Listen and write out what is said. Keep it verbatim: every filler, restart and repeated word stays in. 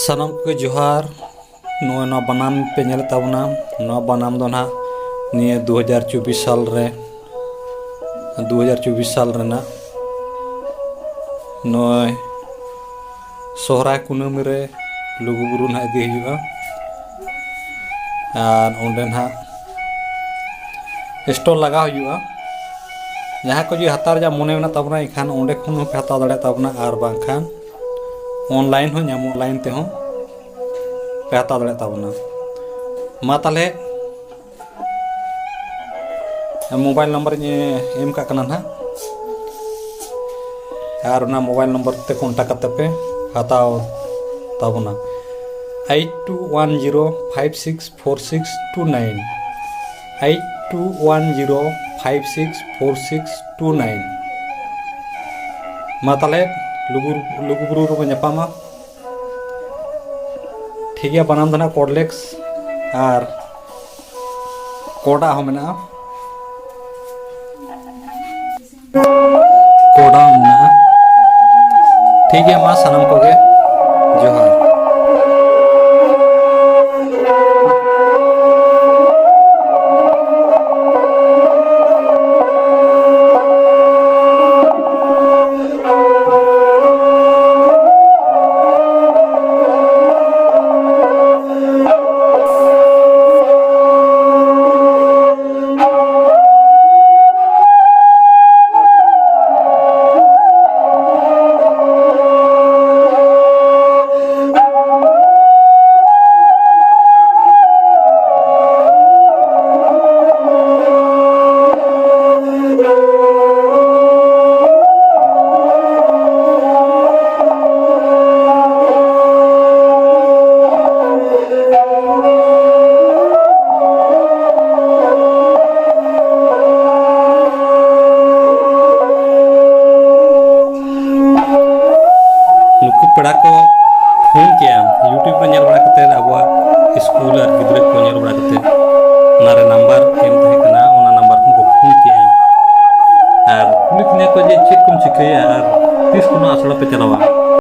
ᱥᱟᱱᱟᱢ ᱠᱚᱜᱮ ᱡᱚᱦᱟᱨ᱾ ᱱᱚᱜᱼᱚᱭ ᱱᱚᱣᱟ ᱵᱟᱱᱟᱢ ᱯᱮ ᱧᱮᱞᱮᱫ ᱛᱟᱵᱚᱱᱟ, ᱱᱚᱣᱟ ᱵᱟᱱᱟᱢ ᱫᱚ ᱱᱟᱦᱟᱜ ᱱᱤᱭᱟᱹ ᱫᱩ ᱦᱟᱡᱟᱨ ᱪᱚᱵᱵᱤᱥ ᱥᱟᱞ ᱨᱮ, ᱫᱩ ᱦᱟᱡᱟᱨ ᱪᱚᱵᱵᱤᱥ ᱥᱟᱞ ᱨᱮᱱᱟᱜ ᱱᱚᱜᱼᱚᱭ ᱥᱚᱦᱨᱟᱭ ᱠᱩᱱᱟᱹᱢᱤ ᱨᱮ ᱞᱩᱜᱩᱵᱩᱨᱩ ᱱᱟᱦᱟᱜ ᱤᱫᱤ ᱦᱩᱭᱩᱜᱼᱟ᱾ ᱟᱨ ᱚᱸᱰᱮ ᱱᱟᱦᱟᱜ ᱥᱴᱚᱞ ᱞᱟᱜᱟᱣ ᱦᱩᱭᱩᱜᱼᱟ᱾ ᱡᱟᱦᱟᱸᱭ ᱠᱚ ᱡᱩᱫᱤ ᱦᱟᱛᱟᱣ ᱨᱮᱭᱟᱜ ᱢᱚᱱᱮ ᱢᱮᱱᱟᱜ ᱛᱟᱵᱚᱱᱟ, ᱮᱱᱠᱷᱟᱱ ᱚᱸᱰᱮ ᱠᱷᱚᱱ ᱦᱚᱸᱯᱮ ᱦᱟᱛᱟᱣ ᱫᱟᱲᱮᱭᱟᱜ ᱛᱟᱵᱚᱱᱟ, ᱟᱨ ᱵᱟᱝᱠᱷᱟᱱ ᱚᱱᱞᱟᱭᱤᱱ ᱦᱚᱸ ᱧᱟᱢᱚᱜ, ᱚᱱᱞᱟᱭᱤᱱ ᱛᱮᱦᱚᱸ ᱯᱮ ᱦᱟᱛᱟᱣ ᱫᱟᱲᱮᱭᱟᱜ ᱛᱟᱵᱚᱱᱟ᱾ ᱢᱟ ᱛᱟᱦᱚᱞᱮ, ᱢᱳᱵᱟᱭᱤᱞ ᱱᱟᱢᱵᱟᱨ ᱤᱧ ᱮᱢ ᱠᱟᱜ ᱠᱟᱱᱟ ᱱᱟᱦᱟᱜ, ᱟᱨ ᱚᱱᱟ ᱢᱳᱵᱟᱭᱤᱞ ᱱᱟᱢᱵᱟᱨ ᱛᱮ ᱠᱚᱱᱴᱟᱠᱴ ᱠᱟᱛᱮ ᱯᱮ ᱦᱟᱛᱟᱣ ᱛᱟᱵᱚᱱᱟ᱾ Eight two one zero five six four six two nine, eight two one zero five six four six two nine. ᱢᱟ ᱛᱟᱦᱚᱞᱮ, ᱞᱩᱜᱩ, ᱞᱩᱜᱩᱵᱩᱨᱩ ᱨᱮᱵᱚᱱ ᱧᱟᱯᱟᱢᱟ᱾ ᱴᱷᱤᱠ ᱜᱮᱭᱟ, ᱵᱟᱱᱟᱢ ᱫᱚ ᱱᱟᱦᱟᱜ ᱠᱚᱰᱞᱮᱠᱥ ᱟᱨ ᱠᱚᱰᱟᱜ ᱦᱚᱸ ᱢᱮᱱᱟᱜᱼᱟ, ᱠᱚᱰᱟᱜ ᱦᱚᱸ ᱢᱮᱱᱟᱜᱼᱟ᱾ ᱴᱷᱤᱠ ᱜᱮᱭᱟ, ᱢᱟ ᱥᱟᱱᱟᱢ ᱠᱚᱜᱮ ᱡᱚᱦᱟᱨ᱾ ᱱᱩᱠᱩ ᱯᱮᱲᱟ ᱠᱚ ᱯᱷᱳᱱ ᱠᱮᱜᱼᱟ, YouTube ᱨᱮ ᱧᱮᱞ ᱵᱟᱲᱟ ᱠᱟᱛᱮ, ᱟᱵᱚᱣᱟᱜ ᱥᱠᱩᱞ ᱟᱨ ᱜᱤᱫᱽᱨᱟᱹ ᱠᱚ ᱧᱮᱞ ᱵᱟᱲᱟ ᱠᱟᱛᱮ, ᱚᱱᱟᱨᱮ ᱱᱟᱢᱵᱟᱨ ᱮᱢ ᱛᱟᱦᱮᱸ ᱠᱟᱱᱟ, ᱚᱱᱟ ᱱᱟᱢᱵᱟᱨ ᱠᱷᱚᱱ ᱠᱚ ᱯᱷᱳᱱ ᱠᱮᱜᱼᱟ ᱟᱨ ᱠᱩᱞᱤ ᱠᱤᱫᱤᱧᱟ ᱠᱚ ᱡᱮ, "ᱪᱮᱫ ᱠᱚᱢ ᱪᱤᱠᱟᱹᱭᱟ ᱟᱨ ᱛᱤᱥ ᱠᱷᱚᱱᱟᱜ ᱟᱥᱲᱟ ᱯᱮ ᱪᱟᱞᱟᱣᱟ?"